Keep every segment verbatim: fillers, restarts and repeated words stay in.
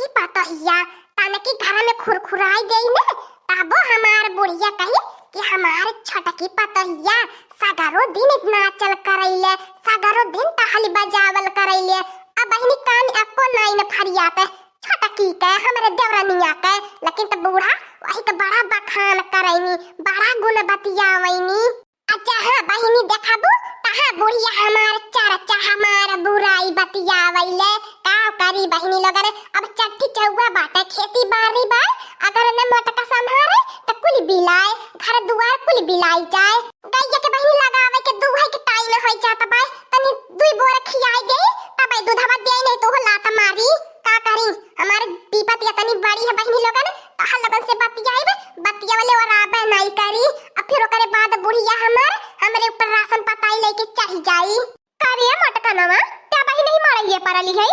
ई पतोहिया तनकी घर में खुरखुराई देई ने, तबो हमार बुढ़िया कही कि हमार छोटकी पतोहिया सगरो दिन नाचल करैले, सगरो दिन टहली बजावल करैले। अब बहिनी कान एको नाई न फरियात छोटकी के, हमरे देवरनिया के, लेकिन त बूढ़ा वही के बड़ा बखान करैनी, बड़ा गुण बतियावैनी। अच्छा हाँ बहिनी, देखबू तहाँ बुढ़िया हमार चर्चा, हमार बुराई बतियावैले। का करी बहिनी लोगन, अब चट्टी चौवा बाटे, खेती बाड़ी बा, अगर न मोटका संभारे त कुल बिलाए, घर दुआर कुल बिलाई जाए। गैया के बहिनी लगावे के दूहे के टाइम होइ जात बा, तनी दुई बोर खियाई दे, तब दूधवा दे, नहीं तो लात मारी। का करी, हमार विपत इतनी बड़ी है बहिनी लोगन, तोहर लोगन से बतियाइब, बतियवले ओराबे नाई करी। अब फिर ओकरे बाद बुढ़िया हमार हमरे ऊपर रासन पताई लेके चढ़ जाई। का रे मोटकनवा, ते बहिनी मड़इये परली है,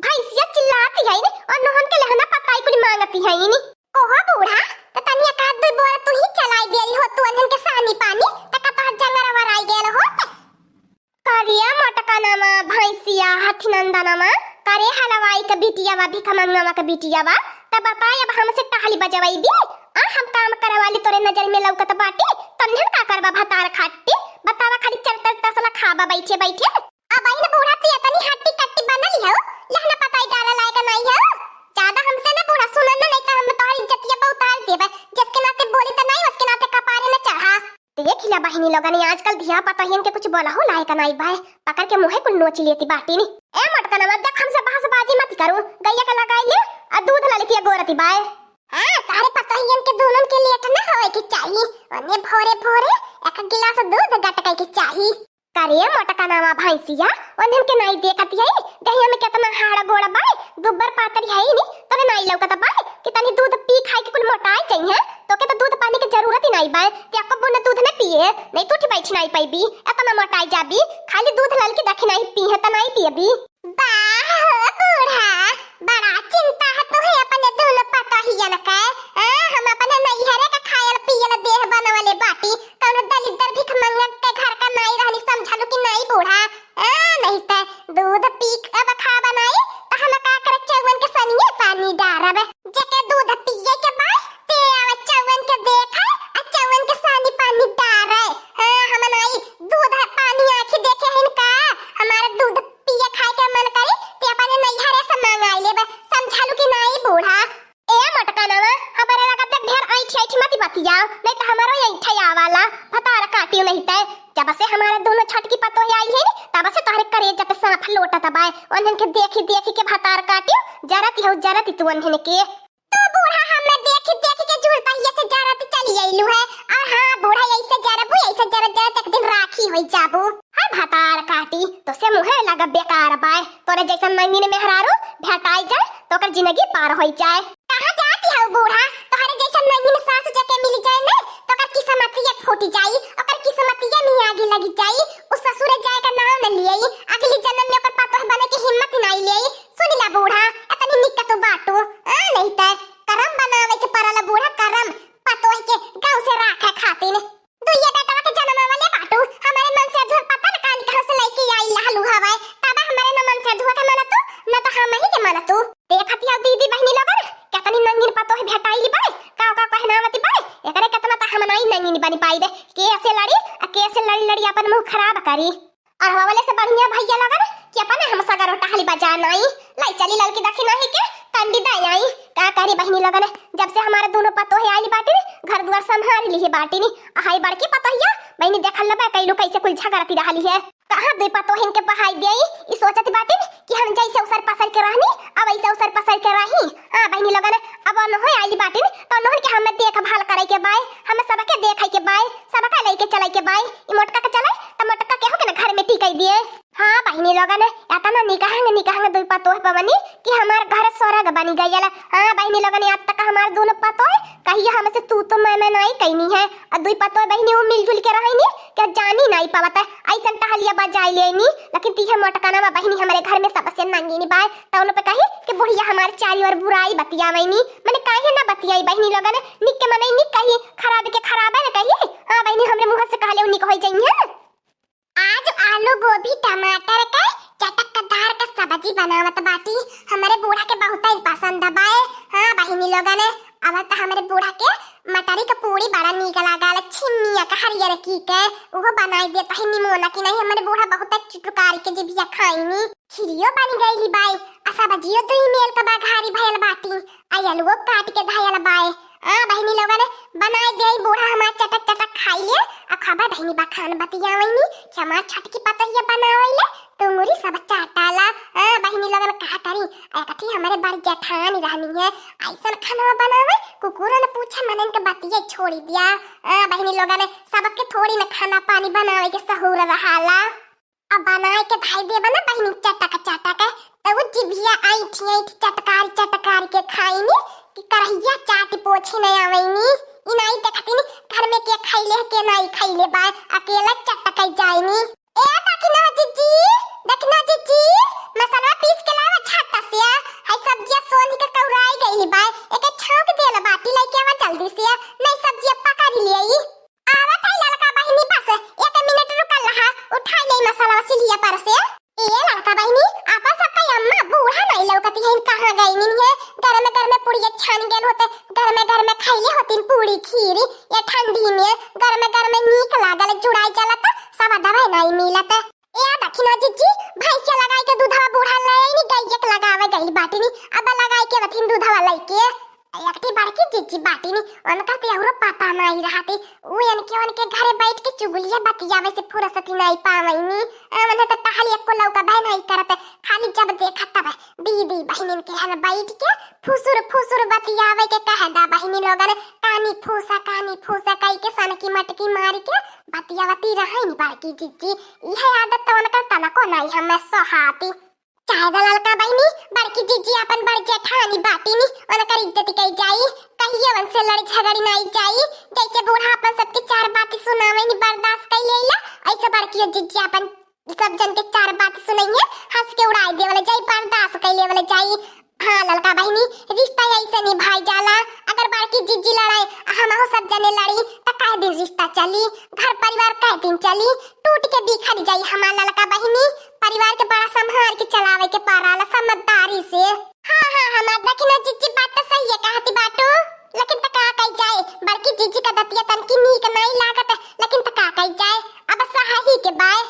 भैंसिया चिल्लाती है ने, और नोहन के लहना पताई कुल मांगती है ने। ओहो बूढ़ा, त तनिया का दुई बोरा तू ही चलाई देली हो, तू अनहन के सानी पानी, त का तोहर जंगरा वराई गेल होत? का रे मोटकनवा, भैंसिया, हथिनंदनवा, का रे हलवाई के बिटियावा, भिखमंगवा के बिटियावा, त बताए अब हमसे टहली बजवैबी? आ, हम काम करवाली तोरे नजर में लौकत बाटी, तन्हन का करबा भतार खाटी? बतावा खाली चरतर तसला खाबा बैठे बैठे। अब बहिन बूढ़ा तू इतनी हट्टी कट्टी बनली हो, लहना पताई डाले लायक नहीं हो। ज्यादा हमसे ना बूढ़ा सुनन ना, नहीं तो हम तोहरी इज्जतिया पे उतार देबे। जिसके नाते बोली त नहीं, उसके नाते कपारे न चढ़ा। देख ला बहिनी लोगन, आजकल धिया पतोहियन के कुछ बोलहु लायक नाई बाय, पकड़ के मुँहे कुल नोच लेती बाटी नी। ए मोटकनवा, देख हमसे बहसबाजी मत करू, गैया के लगाई ले आ दूध ललकिया गोरती बाय। हाँ, तोहरे पतोहियन के दूनन के लेट ना होए के चाही, ओने भोरे भोरे एक गिलास दूध गटके के चाही। का रे मोटकनवा भैंसिया, ओन्हन के नाई देखत हई, देहिया में केतना हाड़ गोड़ बाय, दुब्बर पातर हई नी, तोरे नाई लौकत बाय कि तनी दूध पी खाई के कुल मोटाई जइहें, तोके त दूध पानी के जरूरत ही नाई बाय, ते एको बूंद दूध न पिए, नहीं तू उठी बैठी नाई पइबी, एतना मोटाई जाबी, खाली दूध ललकी दखिनाई पीहे त नाई पियबी। वाह हो बूढ़ा, बड़ा चिंता है तुहे अपने दूनो पतोहियन के। आ, हम अपने नैहरे का खायल पियल देह बनवले बाटी, कौनो दलिद्दर भिखमंगन के घर का नाई रहनी, समझलू कि नाई बूढ़ा? आ, नहीं त दूध पी के अब खा बनाई, त हम का करे चौवन के सनिये पानी डारब। जेके दूध पिए के बा, ते आवे चौवन के देखे, आ चौवन के सानी पानी डारे। हाँ, हम नाई दूध पानी आँखी देखे हन का? हमार दूध पिए खाए के मन करी, ते अपने नैहरे से मंगाई लेबे। समझालू कि नाई बूढ़ा? ए मोटकनवा, हमरे लगा देख ढेर ऐंठी ऐंठी मत बतियाओ, नहीं त हमरो ऐंठे आवाला, भतार काटियो नहीं ते। जब से हमारे दूनो छोटकी पतोह आई है, तब से तोहरे करेजा पे सांप लोटत बाय। ओन्हन के देखी देखी के भतार काटियो, जरती हो जरती तू ओन्हन के। तू बूढ़ा हमें देखी देखी के झूलता ही ऐसे जरत चली अइलू है। और हाँ बूढ़ा, ऐसे जरबू, ऐसे जरत जरत एक दिन राखी होई जाबू। हाय भतार काटी, तोसे मुँहे लगा बेकार बाय। तोरे जैसन नंगिन मेहरारू भेटाई जाए, तो ओकर जिंदगी पार होई जाए। कहाँ जाती हऊ बूढ़ा? तोहरे जैसन नंगिन सास जेके मिल जाए ना, तो ओकर किस्मतिया फूट जाई, ओकर किस्मतिया में आगी लगी जाई। उ ससुरे जाए का नाम न लियई, अगली जन्म में ओकर पतोह बने के हिम्मत नाई लेई। सुन ला बूढ़ा, एतनी निक तू बाटू, आ नहीं त करम बनावे के परल बूढ़ा, करम पतोह के गाँव से राखे खातिर। दुइये बेटवा के जनमवले बाटू, हमरे मन से अधूर पता न कान कहाँ से लइके आई लहलू हवाए, तब हमरे न मन से अधुआ के मनतू, न त हम ही के मनतू। देखत हऊ दीदी बहिनी लोगन, केतनी नंगिन पतोह भेटाइली बाय, का का पहनावती बाय, एकरे केतना त हम नाई नंगिन बनी पाइबे, के ऐसे लड़ी, आ के ऐसे लड़ी लड़ी अपन मुँह खराब करी। अरहवा वाले से बढ़िया भइया लगन कि अपने हम सगरो टहली बजा नाई, लाई चली ललकी दखिनाही के कंडी दे आई। का करी बहिनी लगन, जब से हमारे दूनो पतोहे आइली बाटिन, घर दुआर संभाल लिहे बाटिन। आ हाई बड़की पतोहिया, बहिनी देखल लेबे कैलू कैसे कुल झगड़ती रहली है। कहाँ दुई पतोहिन के बहाई देई, ई सोचत बाटिन कि हम जैसे उसर पसर के रहनी, अब ऐसे उसर पसर के रही। आ बहिनी लगन, अब ओनहो आइली बाटिन, तो ओनहन के हमें देखभाल करे के बाय, हमें सबके देखे के बाय, सबका लेके चले के बाय। ई मोटका के चले, त मोटका केहू के न घर में टिकाई दिए। हाँ बहिनी लोगन, एतना निकहंग निकहंग दुई पतोह पवनी कि हमार घर स्वर्ग बनी गयल। हाँ बहिनी लोगन, आज तक हमार दूनो पतोह कहियो हमसे तू तो मैं मैं नाई कहनी है। और दुई पतोह बहिनी वो मिलजुल के रहनी, क्या जानी नाई पावत है। ऐसन टहलिया बजाई लेनी, लेकिन तीहे मोटकनवा बहिनी हमरे घर में सबसे नंगिनी बाय। तौन पे कही कि बुढ़िया हमार चारी ओर बुराई बतियावैनी, मने काहे ना बतियाई बहिनी लोगन, निक के मनई निक कही, खराब के खराब है न कही। हाँ बहिनी, हमरे मुँह से कहले उ निक होई जइहें। आज आलू गोभी टमाटर के चटकदार के सब्जी बनावत बाटी, हमरे बूढ़ा के बहुत ही पसंद बा। लोगन, अब त हमरे बूढ़ा के मटरी के पूड़ी बड़ा नीक लागल, छिम्मिया के हरियर की के, उहो बनाई देत ही निमोना की नहीं, हमरे बूढ़ा बहुत चुटुकारी के जिभिया खाइनी। खिरियो बन गइली बाय, आ सब्जियो दुई मेल के बघारी भयल बाटी, आ अलुओ काट के धयल बाय। आ बहिनी लोगन, बनाई देई बूढ़ा हमार चटक चटक खाई ले, आ खबर बहिनी बखान बतियावैनी कि हमार छटकी पतहिया बनावैले, तुंगुरी सब चाटाला। आ बहिनी लोगन का करी, एकठी हमरे बड़ जेठानी रहनी है, ऐसन खाना बनावे, कुकुरन पूछे मनन के बतिये छोड़ी दिया। आ बहिनी लोगन, सबके थोड़ी न खाना पानी बनावे के सहूर रहाला। अब बनाए के धई देबा ना बहिनी चटक चटक, त उ जिभिया ऐंठी ऐंठी चटकार चटकार के खाइनी कि करहिया चाटी पोछी नहीं आवैनी। ई नहीं देखतिनी घर में के खैले है, के नहीं खैले बा, अकेला चटक जाइनी। ए दखिना जिज्जी, दखिना जिज्जी, मसाला पीस के लावा छाता से। हाय सब्जिया सोनी के कौराई गई बा, एके छौंक देल बाटी, लइके आवा जल्दी से, नहीं सब्जिया पकड़ लियई। आवत है ललका बहिनी, बस एक मिनट रुकल रहा, उठाई ले मसाला सिलिया पर से। ए ललका बहिनी, आपन सबका अम्मा बूढ़ा नहीं लौकती है, कहाँ गई नहीं है? गरमे गरमे पुड़िया छान गेल होते, गरमे गरमे खैले होतिन पूड़ी खीरी, ये ठंडी में गरमे गरमे नीक लागल, जुड़ाई जलत, सब दवाई नहीं मिलत। ए दखिना जिज्जी, भैंसिया लगाई के दूधवा बूढ़ा ले आईनी, गैया के लगावे गई बाटिनी, अब लगाई के बथिन दूधवा लइके। एकठी बड़की जिज्जी बाटिनी, उनका तो अउरो पता नहीं रहती। उ इनके उनके घरे बैठ के चुगलिया बतियावे से फुर्सत ही नहीं पावैनी। ए, उन्हें तो टहल एको लौका बहन नहीं करत, खाली जब देखा तब दीदी बहिनिन के हन बैठ के फुसुर फुसुर बतियावे के कह दा बहिनी लोगन, कानी फूसा, कानी फूसा कई के सनकी मटकी मारी के बतियावती रहैनी बड़की जिज्जी। इहे आदत तो उनकर तनको नहीं हमें सोहाती। चाहे द ललका बहिनी, बड़की जिज्जी आपन बड़ जेठानी बाटिनी, उनकर इज्जत कई जाई, कहियो उनसे लड़ झगड़ी नाई जाई। जैसे बूढ़ा आपन सबके चार बात सुनावे नी बर्दाश्त कई लेला, ऐसे बड़की जिज्जी आपन सब जन के चार बात सुनइहे, हंस के उड़ाई देवल जाई, बर्दाश्त कई लेवल जाई। हाँ ललका बहिनी, रिश्ता ऐसे निभाई जाला। अगर बड़की जिज्जी लड़ाई, हमहू सब जने लड़ी, त काहे दिन रिश्ता चली? घर परिवार काहे दिन चली? टूट के बिखर जाई हमार ललका बहिनी। परिवार के बड़ा संभाल के चलावे के पड़ाला, समझदारी से। हाँ, हाँ, हमार दखिना जिज्जी, बात तो सही है कहती बाटू, लेकिन त का कही जाए, बड़की जिज्जी का दतिया तनकी नीक नहीं लागत, लेकिन त का कही जाए, अब सहा ही के बाय।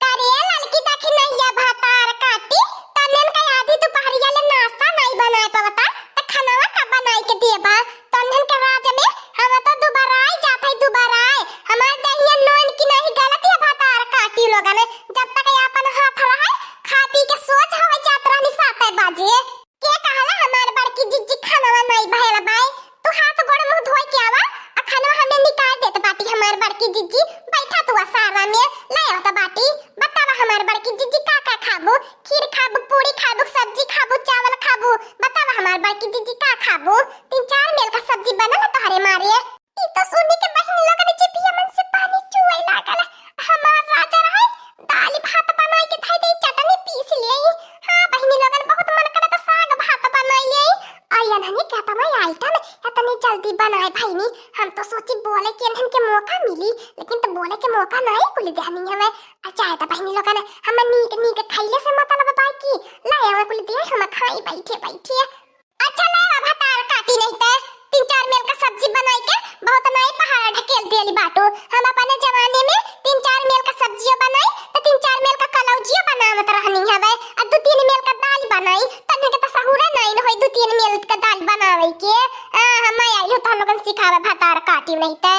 करे ललकी दखिनैया भतार काटी, तन्नन का आधी दुपहरिया ले नाश्ता नहीं बनाए पावता, त खानावा का बनाए के देबा? तन्नन के राज में हम तो दुबराए जात है, दुबराए। हमार दहिया नोन की नहीं गलत है भतार काटी लोगन, जब तक ये अपन हाथ रहे, खा पी के सोच हवे जात रहनी सात बजे। के कहला हमार बड़की जिज्जी खानवा नहीं भयल बाय? तू हाथ गोड़ मुंह धोए के आवा, आ खानवा हमें निकाल देत बाटी हमार बड़की जिज्जी। बैठा तू असारा में, ले आवत बाटी। बतावा हमार बड़की जिज्जी का का खाबू? खीर खाबू, पूड़ी खाबू, सब्जी खाबू, चावल खाबू? बतावा हमार बड़की जिज्जी का खाबू? तीन चार मेल का सब्जी बनल तोहरे मारे। ई तो सुनी के बहिनी लोगन जिभिया मन से पानी चुए लागल। हमार राजा रहे, दाल भात बनाई के धई दे, चटनी पीस लेई। हाँ बहिनी लोगन, बहुत मन करत साग भात बनाई लेई। आ इन्हने के इतना आइटम इतनी जल्दी बनाए भइनी, हम तो सोची बोले के इन्हन के मौका मिली, लेकिन तो बोले के मौका नहीं कुली देहनी हमें। आ चाहे तो बहिनी लोगन, हम नीक नीक खैले से मतलब बाकी लाए हमें कुली दे, हम खाई बैठे बैठे। अच्छा ले अब भतार काटी नहीं ते, तीन चार मेल का सब्जी बनाई के बहुत नाई पहाड़ ढकेल देली बाटू। हम अपने जमाने में तीन चार मेल का सब्जियो बनाई, तो तीन चार मेल का कलौजियो बनावत रहनी हवे, आ दू तीन मेल का दाल बनाई, तन्ने के तो सहूरे नाई न होई दू तीन मेल का दाल बनावे के। आ, हम आई हो तो हम लोगन सिखावे भतार काटी नहीं ते।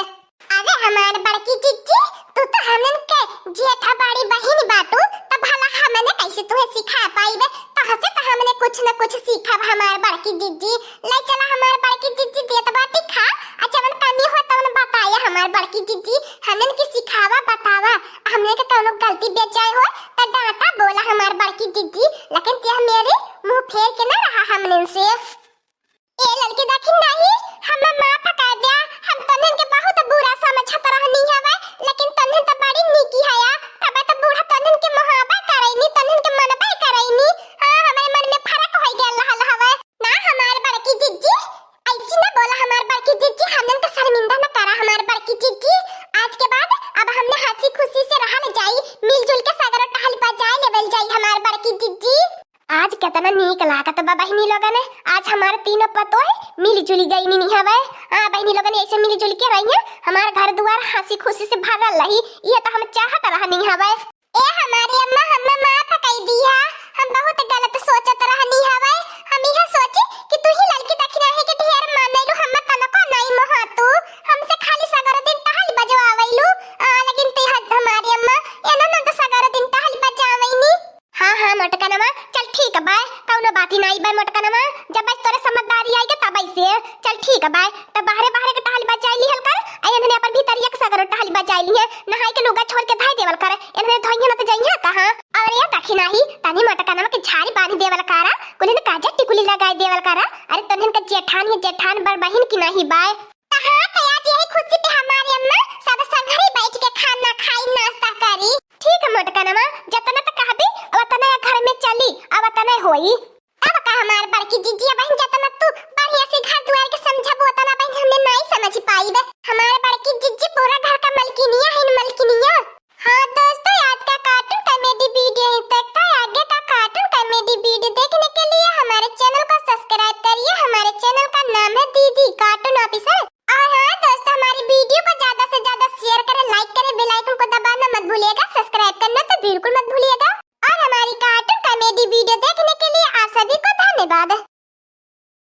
अरे हमार बड़की जिज्जी, तू तो हमन के जेठा बड़ी बहिन बाटू, त भला हमने कैसे तुहे सिखा पाइबे? तहसे तो हमने कुछ न कुछ सीखब हमार बड़की जिज्जी। ले चला हमार बड़की जिज्जी, देत बाटी खा, आ जवन कमी हो तवन बताया हमार बड़की जिज्जी। हमन के सिखावा बतावा, हमने के कौनो गलती बेजाय हो त डांटा बोला हमार बड़की जिज्जी, लेकिन ते मेरे मुंह फेर के ना रहा हमने से। ए ललकी दखिन नहीं, हमें माफ कर द्या, हम तन्हन के बहुत बुरा समझत रहनी हवे, लेकिन तन्हन त बड़ी नीकी हया, तबे त बूढ़ा तन्हन के मोहाबा करैनी, तन्हन के मनबे करैनी। हाँ, हमारे मन में फर्क हो गया रहल हवे। ना हमार बड़की जिज्जी, ऐसी ना बोला हमार बड़की जिज्जी, हमन के शर्मिंदा न करा हमार बड़की जिज्जी। आज के बाद अब हमने हंसी खुशी से रहल जाई, मिलजुल के सगरो टहल बजाए लेवल जाई हमार बड़की जिज्जी। आज केतना नीक लागत बा बहिनी लोगन, आज हमार तीनों पतोह मिली जुली गइनी हवे। हाँ बहिनी लोगन, ऐसे मिली जुली के रहिहैं, हमार घर दुआर हँसी खुसी से भरल रही, इहे त हम चाहत रहनी हवे। ए हमारी अम्मा, हम्मे माफ कइ दिहा, हम बहुत गलत सोचत रहनी हवे। हम इहे सोची कि तू ही लड़की दखिनही के ढेर मानेलू, हम्मे तनको नाहीं मोहातू। हमसे खाली सगरो दिन टहल बजवावैलू, आ, लेकिन ते हद हमारी अम्मा, एना न तो सगरो दिन टहल बजावैनी। हाँ, हाँ, मोटकनवा, चल ठीक बाय, कउनो बात ही नाहीं बाय मोटकनवा, जब बस तोरे समझदारी आइगे तब ऐसे, चल ठीक बाय, त बाहरे बाहरे के टहल बजाइ लिहल कर, आ एन्हने अपन भीतरिया के सगरो टहल बजाइ लिहे, नहाइ के लुगा छोड़ के धइ देवल कर, एन्हने धोइहे न त जइहे कहाँ। अउर ए दखिनही, तनी मोटकनवा के झारी बान्हि देवल करा, कुलिन काजर टिकुली लगाइ देवल करा, अरे तोन्हन के जेठान ही जेठान बड़ बहिन की नाहीं बाय। त हाँ, त आज यही खुशी पे हमारी अम्मा सब संघरी बैठ के खाना खाई, नाश्ता करी। ठीक है मोटकनवा, जतना त कहबी, ओतना घर में चली, अब ओतना होई। तब का हमार बड़की जीजी, अब